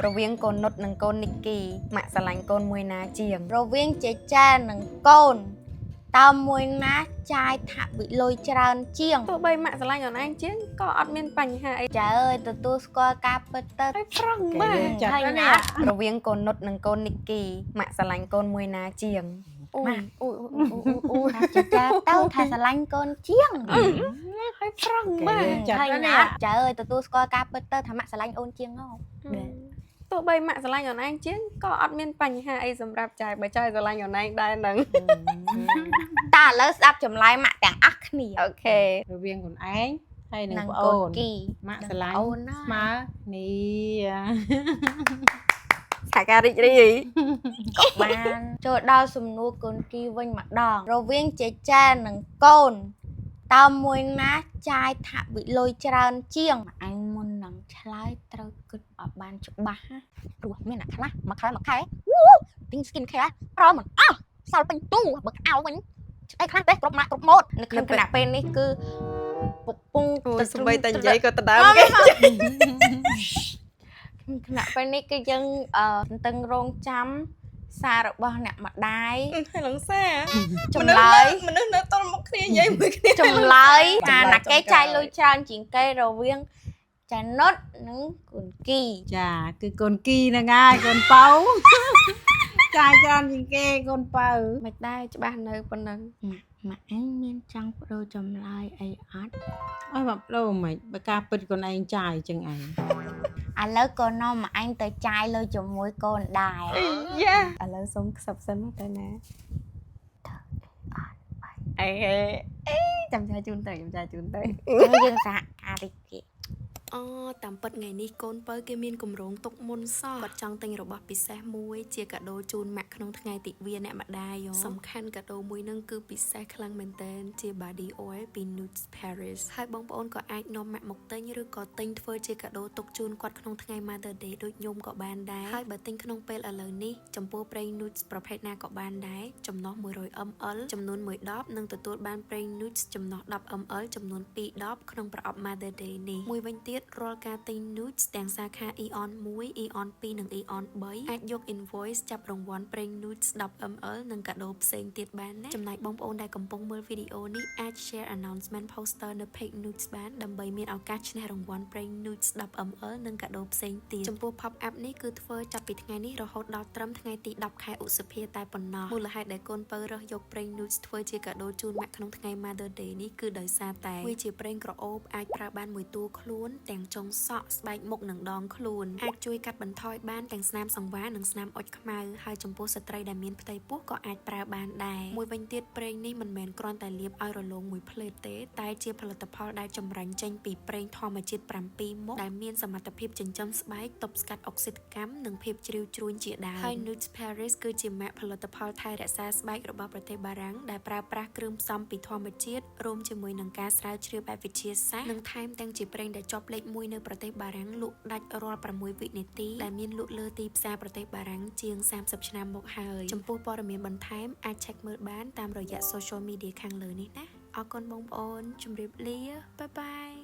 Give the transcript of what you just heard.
រវាងកូននុតនិងកូននីគីម៉ាក់ស្រឡាញ់កូនមួយណាជាង រវាងចេចែនិងកូនតើមួយណាចាយថវិលុយច្រើនជាង ទោះបីម៉ាក់ស្រឡាញ់អូនឯងជាងក៏អត់មានបញ្ហាអី ចាអើយទទួលស្គាល់ការពិតទៅ ហើយប្រឹង គេ បាទ ចាត់ ឃើញ ណានេះ អត់ រវាងកូននុតនិងកូននីគីម៉ាក់ស្រឡាញ់កូនមួយណាជាងអូយអូយអូយ ថាចេចែទៅថាស្រឡាញ់កូនជាង ហើយប្រឹង គេ បាទ ចាត់ ឃើញ ណានេះ អត់ចាអើយទទួលស្គាល់ការពិតទៅថាម៉ាក់ស្រឡាញ់អូនជាងហ៎ ទោះបីម៉ាក់ស្រឡាញ់អូនឯងជាងក៏អត់មានបញ្ហាអីសម្រាប់ចាយបើចាយស្រឡាញ់អូនឯងដែរហ្នឹង តើឥឡូវស្ដាប់ចម្លើយម៉ាក់ទាំងអស់គ្នា OK រវាងខ្លួនឯងហើយនឹង និង ប្ កូ អូន នគី ម៉ាក់ស្រឡាញ់ អូនណា ស្មើគ្នា សហការរីករាយ ក៏បានចូលដល់សំណួរកូនគីវិញម្ដងរវាងចេចែនិងកូនតើមួយណាចាយថវិលុយច្រើនជាងអញមុននឹងឆ្លើយត្រូវគិតឲ្យបានច្បាស់ណា ព្រោះមានអ្នកខ្លះមួយខែមួយខែវូទិញ skin care ប្រើមិនអស់សល់ពេញទូបើក្អៅវិញស្អីខ្លះទេគ្រប់ម៉ាកគ្រប់ម៉ូដ នៅក្នុងគណៈពេលនេះគឺពពង អូយសំបីតែនិយាយក៏ដដើមគេ គណៈពេលនេះគឺយើងអឺទន្ទឹងរង់ចាំសាររបស់អ្នកម្ដាយ ហើយលងសា ចម្លើយ មនុស្សនៅទល់មុខគ្នានិយាយមួយគ្នា ចម្លើយថាណាគេចាយលុយច្រើនជាងគេរវាងចានុតនិងកូនគី ចាគឺកូនគីហ្នឹងហើយកូនប៉ៅចាយច្រើនជាងគេកូនប៉ៅ មិនដែរច្បាស់នៅប៉ុណ្ណឹង ម៉ាក់ឯងមានចង់បដូរចម្លើយអីអត់ អើយមកដូរមិនបើការពិតខ្លួនឯងចាយចឹងឯង ឥឡូវក៏នាំម៉ាក់ឯងទៅចាយលុយជាមួយកូនដែរ យ៉ាឥឡូវសុំខ្សឹបសិនមកទៅណាអេអេចាំចាយជូនទៅចាំចាយជូនទៅ ចឹងយើងសហការរីករាយ អូតាមពិតថ្ងៃនេះកូនពៅគេមានកម្រងទុកមុនសោះគាត់ចង់ទិញរបស់ពិសេសមួយជាកាដូជូនម៉ាក់ក្នុងថ្ងៃទិវាអ្នកម្ដាយយោសំខាន់កាដូមួយនឹងគឺពិសេសខ្លាំងមែនទែនជា body oil ពី Nudes Paris ហើយបងប្អូនក៏អាចនាំម៉ាក់មកទិញឬក៏ទិញធ្វើជាកាដូទុកជូនគាត់ក្នុងថ្ងៃ Mother Day ដូចខ្ញុំក៏បានដែរហើយបើទិញក្នុងពេលឥឡូវនេះចំពោះប្រេង Nudes ប្រភេទណាក៏បានដែរចំណុះ 100 ml ចំនួន1ដបនិងទទួលបានប្រេង Nudes ចំណុះ 10 ml ចំនួន2ដបក្នុងប្រអប់ Mother Day នេះមួយវិញទៀតរាល់ការទិញ Nudes ទាំងសាខា Aeon 1 Aeon 2និង Aeon 3អាចយក invoice ចាប់រង្វាន់ប្រេង Nudes 10 ml និងកាដូផ្សេងទៀតបានណាចំណែកបងប្អូនដែលកំពុងមើលវីដេអូនេះអាច share announcement poster នៅ page Nudes បានដើម្បីមានឱកាសឈ្នះរង្វាន់ប្រេង Nudes 10 ml និងកាដូផ្សេងទៀតចំពោះ pop up នេះគឺធ្វើចាប់ពីថ្ងៃនេះរហូតដល់ត្រឹមថ្ងៃទី10ខែឧសភាតែប៉ុណ្ណោះមូលហេតុដែលកូនពៅរើសយកប្រេង Nudes ធ្វើជាកាដូជូនម៉ាក់ក្នុងថ្ងៃ Mother Day នេះគឺដោយសារតែវាជាប្រេងក្រអូបអាចប្រើបានមួយតួខ្លួនទាំងចុងសក់ស្បែកមុខនិងដងខ្លួនអាចជួយកាត់បន្ថយបានទាំងស្នាមសង្វារនិងស្នាមអុចខ្មៅហើយចំពោះស្ត្រីដែលមានផ្ទៃពោះក៏អាចប្រើបានដែរមួយវិញទៀតប្រេងនេះមិនមែនគ្រាន់តែលាបឲ្យរលោងមួយភ្លែតទេតែជាផលិតផលដែលចម្រាញ់ចេញពីប្រេងធម្មជាតិ7មុខដែលមានសមត្ថភាពចិញ្ចឹមស្បែកទប់ស្កាត់អុកស៊ីតកម្មនិងភាពជ្រីវជ្រួញជាដើមហើយ Nudes Paris គឺជាម៉ាកផលិតផលថែរក្សាស្បែករបស់ប្រទេសបារាំងដែលប្រើប្រាស់គ្រឿងផ្សំពីធម្មជាតិរួមជាមួយនឹងការស្រាវជ្រាវបែបវិទ្យាសាស្ត្រនិងថែមទាំងជាប្រេងដែលជាប់លេខ1នៅប្រទេសបារាំងលក់ដាច់រាល់6វិនាទីដែលមានលក់លើទីផ្សារប្រទេសបារាំងជាង30ឆ្នាំមកហើយចំពោះព័ត៌មានបន្ថែមអាច check មើលបានតាមរយៈ social media ខាងលើនេះណាអរគុណបងប្អូនជម្រាបលា bye bye.